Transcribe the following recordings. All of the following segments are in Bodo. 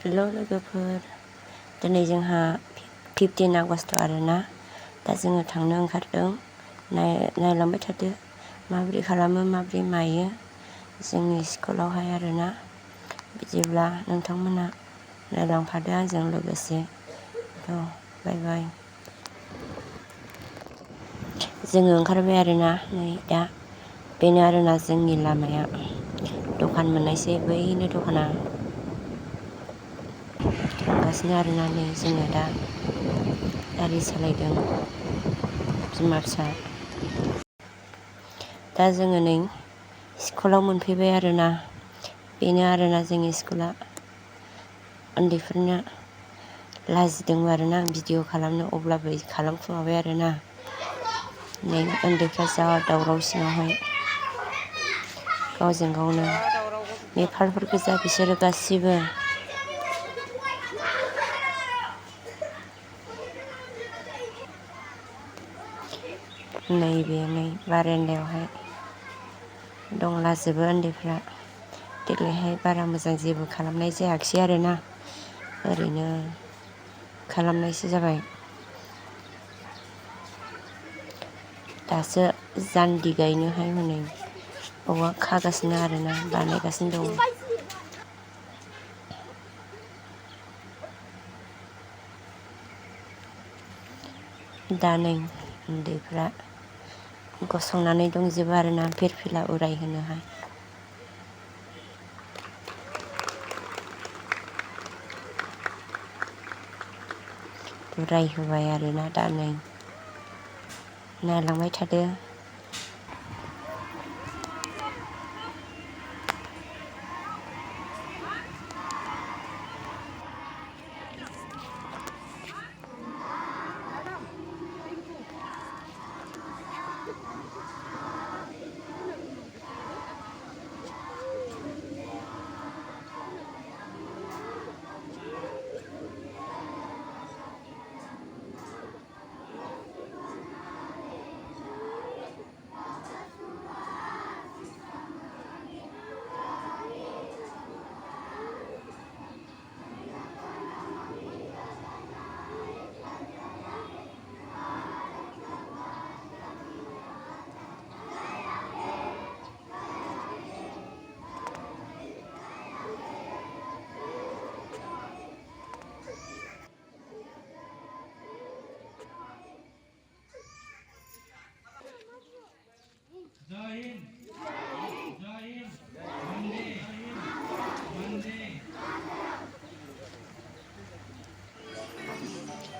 हेल' लोगोफोर, दिनै जोंहा 15 आगस्ट आरोना। दा जोङो थांनो ओंखारदों। नायलांबाय थादो माबोरै खालामो माबोरै मायो जोंनि स्कुलावहाय आरोना। बिदिब्ला नोंथांमोना नायलांफादो आंजों लोगोसे। बाय बाय। जोङो ओंखारबाय आरोना। नै दा बेनो आरोना जोंनि लामाया। दखान मोननायसै, बैनो दखाना। थांगासिनो आरोना नै जोङो दा गारि सालायदों बिमा फिसा। दा जोङो नै स्कुलाव मोनफैबाय आरोना। बेनो आरोना जोंनि स्कुला। उन्दैफोरनो लाजिदोंबो आरोना आं भिडिअ खालामनो, अब्लाबो खालामखुमाबाय आरोना। नै उन्दैफ्रा जा दावराव सिङावहाय गावजों गावनो नेपालफोर गोजा बिसोरो गासिबो। नैबे नै बारेन्दायावहाय दंलाजोबो उन्दैफ्रा। देग्लायहाय बारा मोजां जेबो खालामनाय जायाखिसै आरोना, ओरैनो खालामनायसो जाबाय। दासो जान्दि गायनोहाय हनै औवा खागासिनो आरोना, बानायगासिनो दं। दा नै उन्दैफ्रा गसंनानै दंजोबो आरोना फिरफिला उरायहोनोहाय। उरायहोबाय आरोना दा नै नायलांबाय थादो।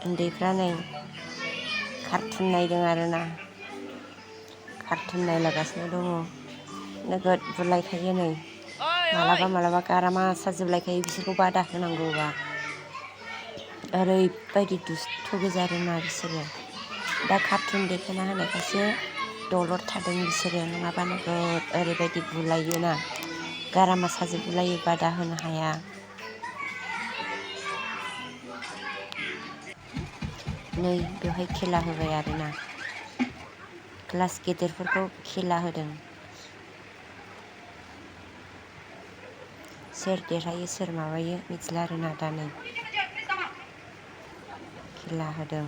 उन्दैफ्रा नै कार्टुन नायदों आरोना, कार्टुन नायलागासिनो दङ। नोगोद बुलायखायो नै, मालाबा मालाबा गारामा साजोबलायखायो बिसोरखौ बादा होनांगौबा। ओरैबायदि दुस्थ' गोजा आरोना बिसोरो। दा कार्टुन देखायना होनायखायसो दलद थादों बिसोरो, नङाबा नोगोद ओरैबायदि बुलायोना, गारामा साजोबलायो बादा होनो हाया। नै बेवहाय खेला होबाय आरोना, क्लास गेदेरफोरखौ खेला होदों। सोर देरहायो सोर माबायो मिथिला आरोना दा नै खेला होदों।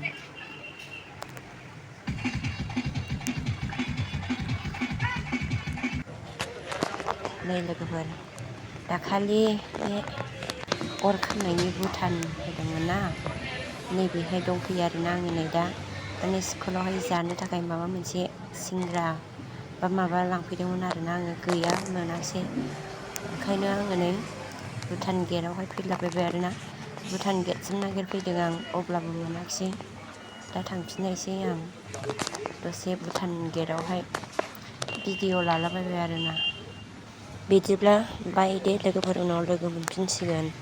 नै लोगोफोर, दाखालि बे अर खामनायनि भुटान होदोंमोन ना, नैबेहाय दंफैयो आरोना आङो नै दा। माने स्कुलावहाय जानो थाखाय माबा मोनसे सिंग्रा बा माबा लांफैदोंमोन आरोना, आङो गैया मोनासै। ओंखायनो आङो नै भुटान गेटआवहाय फैलाबायबाय आरोना। भुटान गेटसिम नागिरफैदों आं, अब्लाबो मोनाखिसै। दा थांफिननायसै आं दसे भुटान गेटआवहाय भिडिअ लालाबायबाय आरोना। बिदिब्ला बाय दे लोगोफोर, उनाव लोगो मोनफिनसिगोन।